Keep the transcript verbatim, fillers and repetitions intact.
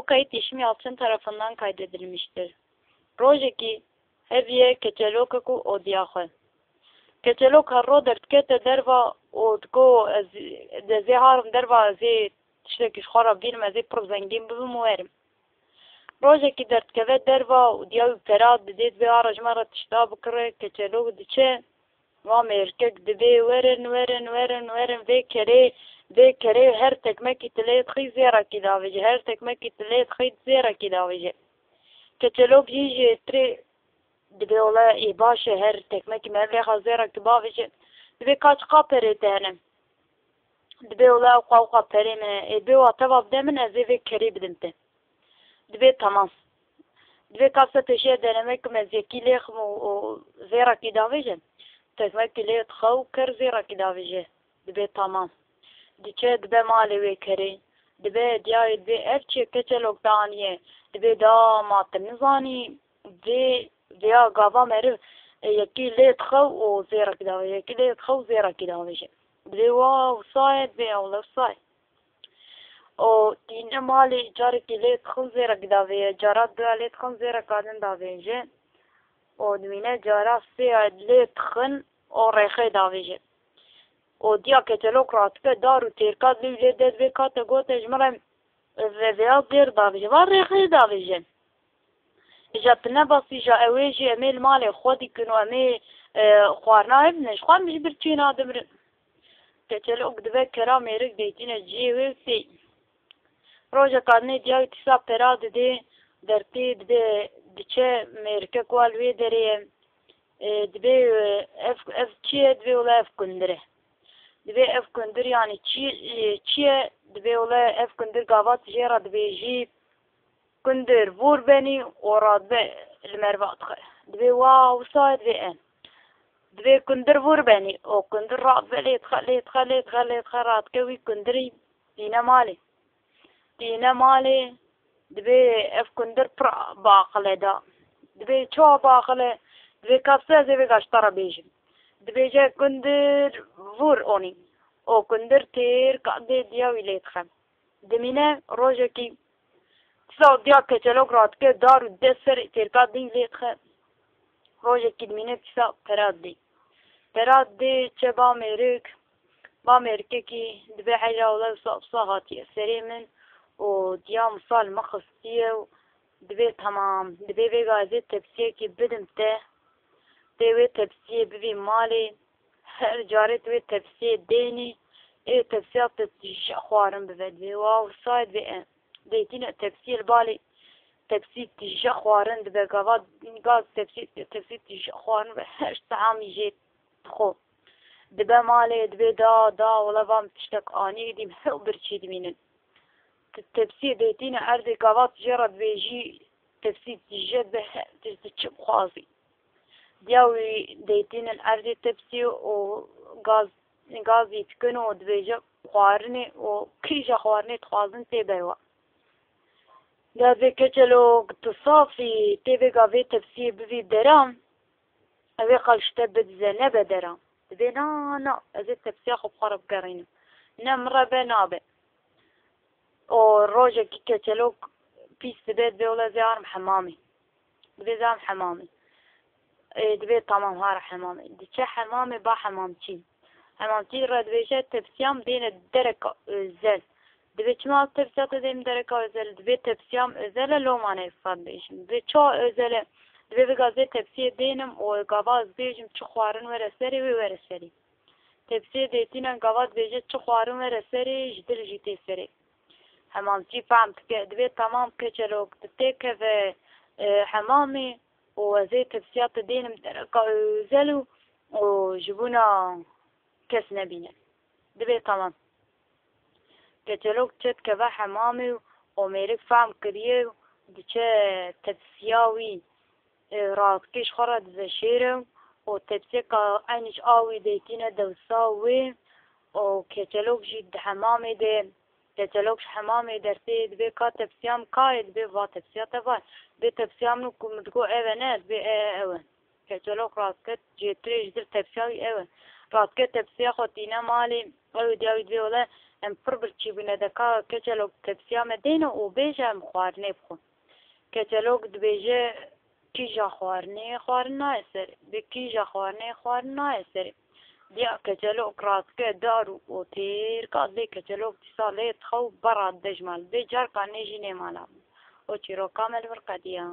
kayıt Yeşim Yalçın tarafından kaydedilmiştir. Rojekî heviye keçelokek û odiya xwe. Keçelok her ro derdikete derva û diko ez, ez ê harim derva, ez ê tiştekî ji xwe re bînim, ez ê pir zengîn bibim û werim. Rojekî derdikeve derva û diya wî pera didê, dibê ara ji me re tişta bikire, keçelok diçe. Va mêrkek dibê werin, werin, werin, werin, vê kerê, vê kerê her tekmekî tu lê dixî zêrekî davêje, her tekmekî tu lê dixî zêrekî davêje. Keçelok jî jêtirê dibê wele ê baş e, her tekmekî me lê xwe zêrekî bavêje. Dibê ka çiqa perê te hene? Dibê wele ew qa, ew qa perê min e. Ê dibê wa teva bide min, ez ê vê kerê bidim te. Dibê tamam. Dibê ka se pêşiya denemek kim, ez yekî lêxim û, û zêrekî davêje. Tekmekî lê dixe û ker zêrekî davêje. Dibê tamam. Diçe dibe malê wê kerê. Dibê diyayê dibê ev çi ye keçelok te aniye? Dibê da ma tu nizanî vê, vêya gava meriv, e, yekî lê dixe û zêrekî davêje. Yekî lê dixe û zêrekî davêje. Dibê wa wisa ye, dibê ewle wisa ye. û tîne malê, carekî lê dixin zêrek davêje, cara duya lê dixin zêreka din davêje û dimîne cara sêya lê dixin û rêxê davêje. Û diya keçelok radike dar û têrka dilê wî lê de dibê ka te gote ji min re vê, vêya gêr davêje, va rêxê davêje. Îja tu nebasî, îja ew ê jî em ê li malê xwe dikin û em ê, e, xwarina ev ne, ji xwe em ji birçî nadimirin. Keçelok dibe kera mêrik deytîne cihê wê û tê. Rojeka dinê diya wî tîsa pera didê, dertê dibê diçe mêrikek wa li wê derê ye. E, dibê, e, ev, ev çi ye? Dibê wele ev kundir e. Dibê ev kundir yanî çi, e, çi ye? Dibê wele ev kundir gava tu jê re dibêjî, kundir vûr benî û radibe li merva dixe. Dibê wa wisa ye, dibê e. Dibê kundir vûr benî û kundir radibe lê dixe, lê dixe, lê dixe, lê dixe, radike wî kundirî tîne malê. Tîne malê, dibê ev kundir pir biaqil e da. Dibê çawa biaqil e? Dibê ka se ez ê vêga ji te re bêjim. Dibêje kundir vûr onî û kundir têr ka dê diya wî lê dixe. Dimîne rojekî tîsa diya keçelok radike dar û dest serê têrka dî lê dixe. Rojekî dimîne tîsa pera dê. Pera dê çe ba mêrik, ba mêrikekî dibê heyra wele wisa wisa hatiye serê min û diya misal min xistiye û dibê temam, dibê vêga ez ê tepsiyekî bidim te. Tê wê tepsiyê bivî malê. Her carê tu wê tepsiyê dênî, ê tepsiya te tije xwarin bibe. Dibê wa wisa ye, dibê e. Deytîne tepsiyê li balê tepsî tije xwarin dibe. Gava gaz tepsî, tepsî tije xwarin dibe. Her teamî jê dixwe. Dibe malê, dibê da, da, wele va min tiştek anî dîm, hew birçî dimînin. Tu tepsiyê deytîne erdê gava tu jê re dibêjî, tepsî tije dibe, her tişt tu çi bixwazî. Diya wî deytînin erdê tepsî û gaz, gazî dikin û dibêje xwarinê û kîja xwarinê dixwazin tê ber we. Ya vê keçelok tu safî tê vêga vê tepsiyê bivî dera, ew ê qal ji te bidize, nebe dera. Dibê na, na, ez ê tepsiya xwe bi xwe re bigerînim. Ne min re be, nabe. û rojekî keçelok pîs dibe, dibê wele ez ê arim hemamê. Dibê ez arim hemamê. Ê, dibê tamam, hare hemamê. Diçe hemamê, ba hemamçî. Hemamçî re dibêje tepsiya min dêne dereka özel. Dibê çima tepsiya te dêm dereka özel? Dibê tepsiya min özel e, loma ne ez dibêjim. Dibê çawa özel e? Dibê vêga ez ê tepsiyê dênim û gava ez bêjim çi xwarin were serê, wê were serê. Tepsiyê dêtîne gava dibêje çi xwarin were serê, ji dil jî tê serê. Hemamçî fehm dike, dibê tamam keçelok, tu têkeve, e, hemamê û ez ê tepsiya te dênim dereka özel û, û ji bona kes nebîne. Dibê tamam. Keçelok çê dikeve hemamê û mêrik fehm kiriye û diçe tepsiya wî, e, radikê ji xwe re dizeşêre û tepsiyeka eynî ji a wî deytîne dewsa wê û keçelok jî di hemamê de, keçelok ji hemamê dertê dibê ka tepsiya min ka ye, dibê va tepsiya te va ye. Dibê tepsiya min û ku min digot ev e ne, dibê e, e, ew e. Keçelok radike, cêtirê ji dil tepsiya wî ew e. Radike tepsiya xwe tîne malê, ew ê diya wî dibê wele Em pir birçî bûne de ka keçelok tepsiya me dêne û bêje em xwarinê bixwin. Keçelok dibêje kîja xwarinê xwarin nayê serê. Bê kîja xwarinê xwarin nayê serê. Diya keçelok radike dar û otêr ka dibê keçelok dîsa lê dixe û bera dide ji mal. Bê carka nê jî nê mala min. O çîroka me li vir qediya.